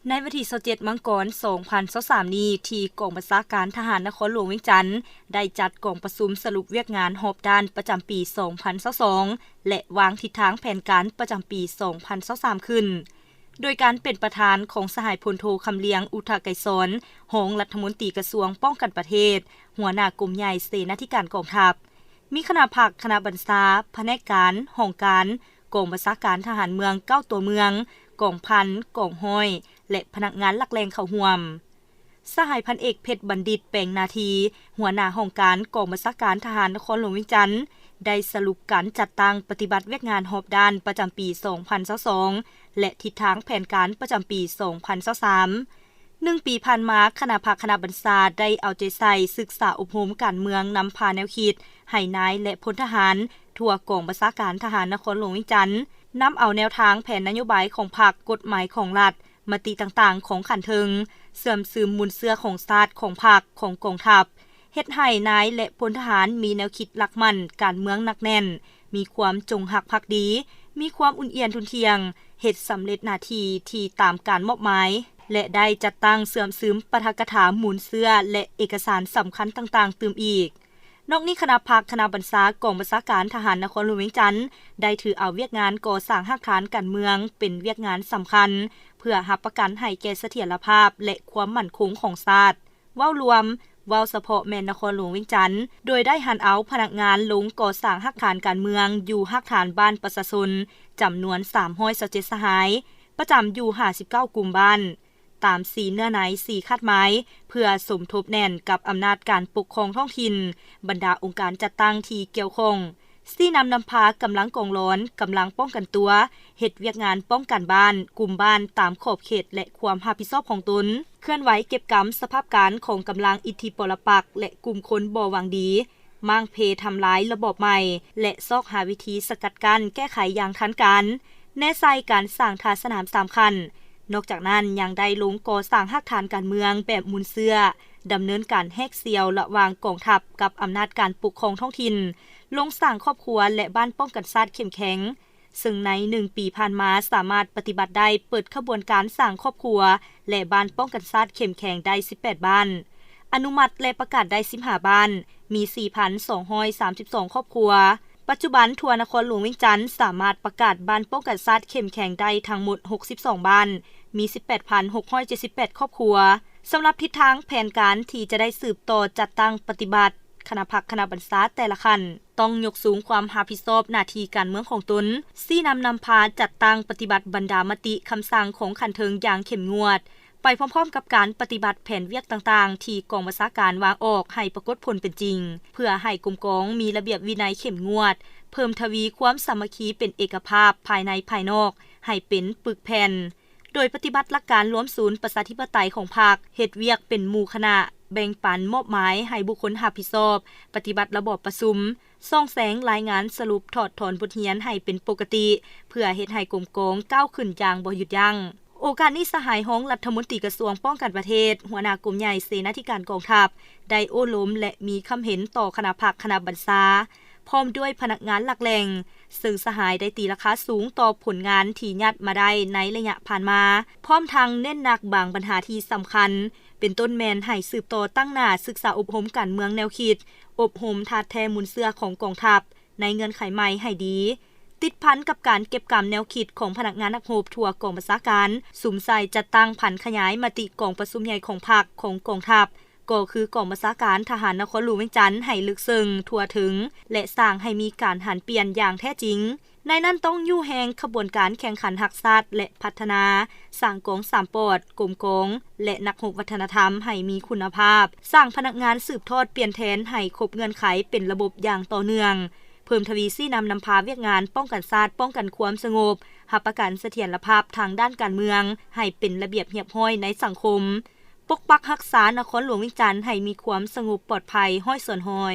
ໃນວັນທີຊາວເຈັດ ມັງກອນ ສອງພັນຊາວສາມນີ້ ທີ່ກອງບັນຊາການທະຫານນະຄອນຫຼວງວຽງຈັນ ໄດ້ຈັດກອງປະຊຸມສະຫຼຸບວຽກງານຮອບດ້ານປະຈຳປີສອງພັນຊາວສອງ ແລະ ວາງທິດທາງແຜນການປະຈຳປີສອງພັນຊາວສາມຂຶ້ນ ໂດຍການເປັນປະທານຂອງສະຫາຍພົນໂທ ຄຳລຽງ ອຸທະໄກສອນ ຮອງລັດຖະມົນຕີກະຊວງປ້ອງກັນປະເທດ, ຫົວໜ້າກົມໃຫຍ່ເສນາທິການກອງທັບ. ມີຄະນະພັກ, ຄະນະບັນຊາ, ພະແນກການ, ຫ້ອງການ, ກອງບັນຊາການທະຫານເມືອງເກົ້າຕົວເມືອງ, ກອງພັນ, ກອງຮ້ອຍ ແລະ ພະນັກງານຫຼັກແຫຼ່ງເຂົ້າຮ່ວມ. ສະຫາຍພັນເອກ ເພັດບັນດິດ ແປງນາທີ ຫົວໜ້າຫ້ອງການກອງບັນຊາການທະຫານນະຄອນຫຼວງວຽງຈັນ ໄດ້ສະຫຼຸບການຈັດຕັ້ງປະຕິບັດວຽກງານຮອບດ້ານປະຈຳປີສອງພັນຊາວສອງ ແລະ ທິດທາງແຜນການປະຈຳປີສອງພັນຊາວສາມ. ໜຶ່ງປີຜ່ານມາ, ຄະນະພັກຄະນະບັນຊາໄດ້ເອົາໃຈໃສ່ສຶກສາອົບຮົມການເມືອງ, ນຳພາແນວຄິດໃຫ້ນາຍ ແລະ ພົນທະຫານທົ່ວກອງບັນຊາການທະຫານນະຄອນຫຼວງວຽງຈັນ ນຳເອົາແນວທາງແຜນນະໂຍບາຍຂອງພັກ, ກົດໝາຍຂອງລັດ, ມະຕິຕ່າງໆຂອງຂັ້ນເທິງ, ເຊື່ອມຊຶມມູນເຊື້ອຂອງຊາດ, ຂອງພັກ, ຂອງກອງທັບ, ເຮັດໃຫ້ນາຍ ແລະ ພົນທະຫານມີແນວຄິດຫຼັກໝັ້ນການເມືອງໜັກແໜ້ນ, ມີຄວາມຈົງຮັກພັກດີ, ມີຄວາມອຸ່ນອຽນທຸ່ນທ່ຽງ, ເຮັດສຳເລັດໜ້າທີ່ທີ່ຕາມການມອບໝາຍ ແລະ ໄດ້ຈັດຕັ້ງເຊື່ອມຊຶມປາຖະກະຖາມູນເຊື້ອ ແລະ ເອກະສານສຳຄັນຕ່າງໆຕື່ມອີກ. ນອກນີ້, ຄະນະພັກຄະນະບັນຊາກອງບັນຊາການທະຫານນະຄອນຫຼວງວຽງຈັນ ໄດ້ຖືເອົາວຽກງານກໍ່ສ້າງຮາກຖານການເມືອງເປັນວຽກງານສຳຄັນ ເພື່ອຮັບປະກັນໃຫ້ແກ່ສະຖຽນລະພາບ ແລະ ຄວາມໝັ້ນຄົງຂອງຊາດ. ເວົ້າລວມ, ເວົ້າສະເພາະແມ່ນນະຄອນຫຼວງວຽງຈັນ, ໂດຍໄດ້ຫັນເອົາພະນັກງານລົງກໍ່ສ້າງຮາກຖານການເມືອງຢູ່ຮາກຖານບ້ານປະຊາຊົນ ຈຳນວນສາມຮ້ອຍຊາວເຈັດສະຫາຍ, ປະຈຳຢູ່ຫ້າສິບເກົ້າກຸ່ມບ້ານ ຕາມສີ່ເນື້ອໃນ ສີ່ຄາດໝາຍ ເພື່ອສົມທົບແໜ້ນກັບອຳນາດການປົກຄອງທ້ອງຖິ່ນ, ບັນດາອົງການຈັດຕັ້ງທີ່ກ່ຽວຂ້ອງ, ຊີ້ນຳນຳພາກຳລັງກອງຫຼອນ, ກຳລັງປ້ອງກັນຕົວ, ເຮັດວຽກງານປ້ອງກັນບ້ານ, ກຸ່ມບ້ານຕາມຂອບເຂດ ແລະ ຄວາມຮັບຜິດຊອບຂອງຕົນ, ເຄື່ອນໄຫວເກັບກຳສະພາບການຂອງກຳລັງອິດທິປະລະປັກ ແລະ ກຸ່ມຄົນບໍ່ຫວັງດີ, ມ້າງເພທຳລາຍລະບອບໃໝ່ ແລະ ຊອກຫາວິທີສະກັດກັ້ນແກ້ໄຂຢ່າງທັນການ, ແນໃສ່ການສ້າງທ່າສະໜາມສາມຂັ້ນ. ນອກຈາກນັ້ນ, ຍັງໄດ້ລົງກໍ່ສ້າງຮາກຖານການເມືອງແບບມູນເຊື້ອ, ດຳເນີນການແຮກສ່ຽວລະຫວ່າງກອງທັບກັບອຳນາດການປົກຄອງທ້ອງຖິ່ນ, ລົງສ້າງຄອບຄົວ ແລະ ບ້ານປ້ອງກັນຊາດເຂັ້ມແຂງ, ເຊິ່ງໃນໜຶ່ງປີຜ່ານມາສາມາດປະຕິບັດໄດ້ເປີດຂະບວນການສ້າງຄອບຄົວ ແລະ ບ້ານປ້ອງກັນຊາດເຂັ້ມແຂງໄດ້ສິບແປດບ້ານ, ອະນຸມັດ ແລະ ປະກາດໄດ້ສິບຫ້າບ້ານ, ມີສີ່ພັນສອງຮ້ອຍສາມສິບສອງຄອບຄົວ. ປັດຈຸບັນ, ທົ່ວນະຄອນຫຼວງວຽງຈັນສາມາດປະກາດບ້ານປ້ອງກັນຊາດເຂັ້ມແຂງໄດ້ທັງໝົດຫົກສິບສອງບ້ານ, ມີສິບແປດພັນຫົກຮ້ອຍເຈັດສິບແປດຄອບຄົວ. ສຳລັບທິດທາງແຜນການທີ່ຈະໄດ້ສືບຕໍ່ຈັດຕັ້ງປະຕິບັດ, ຄະນະພັກຄະນະບັນຊາແຕ່ລະຂັ້ນ ຕ້ອງຍົກສູງຄວາມຮັບຜິດຊອບໜ້າທີ່ການເມືອງຂອງຕົນ, ຊີ້ນຳນຳພາຈັດຕັ້ງປະຕິບັດບັນດາມະຕິຄຳສັ່ງຂອງຂັ້ນເທິງຢ່າງເຂັ້ມງວດ, ໄປພ້ອມໆກັບການປະຕິບັດແຜນວຽກຕ່າງໆທີ່ກອງບັນຊາການວາງອອກໃຫ້ປາກົດຜົນເປັນຈິງ, ເພື່ອໃຫ້ກົມກອງມີລະບຽບວິໄນເຂັ້ມງວດ, ເພີ່ມທະວີຄວາມສາມັກຄີເປັນເອກະພາບພາຍໃນພາຍນອກໃຫ້ເປັນປຶກແຜ່ນ. ໂດຍປະຕິບັດຫຼັກການລວມສູນປະຊາທິປະໄຕຂອງພັກ, ເຮັດວຽກເປັນໝູ່ຄະນະ, ແບ່ງປັນມອບໝາຍໃຫ້ບຸກຄົນຮັບຜິດຊອບ, ປະຕິບັດລະບອບປະຊຸມ, ສ່ອງແສງລາຍງານສະຫຼຸບ, ຖອດຖອນບົດຮຽນໃຫ້ເປັນປົກກະຕິ, ເພື່ອເຮັດໃຫ້ກົມກອງກ້າວຂຶ້ນຢ່າງບໍ່ຢຸດຢັ້ງ. ໂອກາດນີ້, ສະຫາຍຮອງລັດຖະມົນຕີກະຊວງປ້ອງກັນປະເທດ, ຫົວໜ້າກົມໃຫຍ່ເສນາທິການກອງທັບ ໄດ້ໂອ້ລົມ ແລະ ມີຄຳເຫັນຕໍ່ຄະນະພັກຄະນະບັນຊາ ພ້ອມດ້ວຍພະນັກງານຫຼັກແຫຼ່ງ, ເຊິ່ງສະຫາຍໄດ້ຕີລາຄາສູງຕໍ່ຜົນງານທີ່ຍັດມາໄດ້ໃນໄລຍະຜ່ານມາ, ພ້ອມທັງເນັ້ນໜັກບາງບັນຫາທີ່ສຳຄັນ, ເປັນຕົ້ນແມ່ນໃຫ້ສືບຕໍ່ຕັ້ງໜ້າສຶກສາອົບຮົມການເມືອງແນວຄິດ, ອົບຮົມທາດແທ້ມູນເຊື້ອຂອງກອງທັບໃນເງື່ອນໄຂໃໝ່ໃຫ້ດີ, ຕິດພັນກັບການເກັບກຳແນວຄິດຂອງພະນັກງານນັກຮົບທົ່ວກອງບັນຊາການ, ສຸມໃສ່ຈັດຕັ້ງຜັນຂະຫຍາຍມະຕິກອງປະຊຸມໃຫຍ່ຂອງພັກ, ຂອງກອງທັບ, ກໍຄືກອງບັນຊາການທະຫານນະຄອນຫຼວງວຽງຈັນໃຫ້ເລິກເຊິ່ງ, ທົ່ວເຖິງ ແລະ ສ້າງໃຫ້ມີການຫັນປ່ຽນຢ່າງແທ້ຈິງ. ໃນນັ້ນຕ້ອງຍູ້ແຮງຂະບວນການແຂ່ງຂັນຮັກຊາດ ແລະ ພັດທະນາ, ສ້າງກອງສາມປອດ, ກົມກອງ ແລະ ນັກຮົບວັດທະນະທຳໃຫ້ມີຄຸນນະພາບ, ສ້າງພະນັກງານສືບທອດປ່ຽນແທນໃຫ້ຄົບເງື່ອນໄຂເປັນລະບົບຢ່າງຕໍ່ເນື່ອງ, ເພີ່ມທະວີຊີ້ນຳນຳພາວຽກງານປ້ອງກັນຊາດ, ປ້ອງກັນຄວາມສະຫງົບ, ຮັບປະກັນສະຖຽນລະພາບທາງດ້ານການເມືອງໃຫ້ເປັນລະບຽບຮຽບຮ້ອຍໃນສັງຄົມ, ປົກປັກຮັກສານະຄອນຫຼວງວຽງຈັນໃຫ້ມີຄວາມສະຫງົບປອດໄພຮ້ອຍສ່ວນຮ້ອຍ.